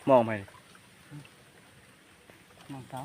ມອງໃຜ? ມອງເຂົາ.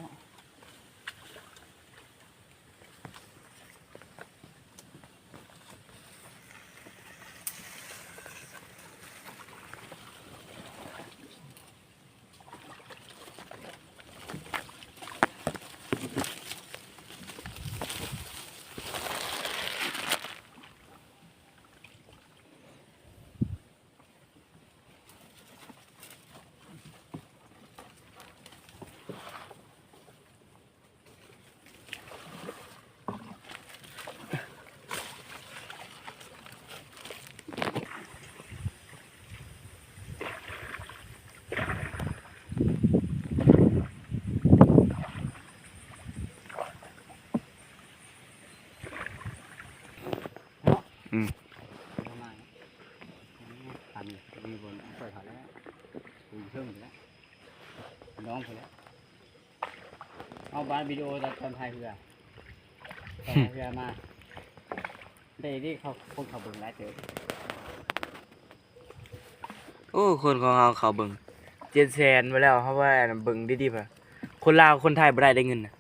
ອືມ ປະມານນັ້ນ ອັນນີ້ມີບ່ອນເອົາໄປຂາຍແລ້ວ ຢູ່ເທິງພຸ້ນແຫຼະ ນ້ອງພຸ້ນແຫຼະ. ເອົາບາດວິດີໂອຕອນພາຍເຮືອ ຕອນພາຍເຮືອມາ ໄດ້ ໄດ້ເຂົ້າ ຄົນເຂົ້າເບິ່ງຫຼາຍເຕີບ. ໂອ້ ຄົນຂອງເຮົາເຂົ້າເບິ່ງເຈັດແສນໄປແລ້ວ ເຮົາວ່າເບິ່ງດີໆ ຄົນລາວຄົນໄທບໍ່ໄດ້ ໄດ້ເງິນນະ.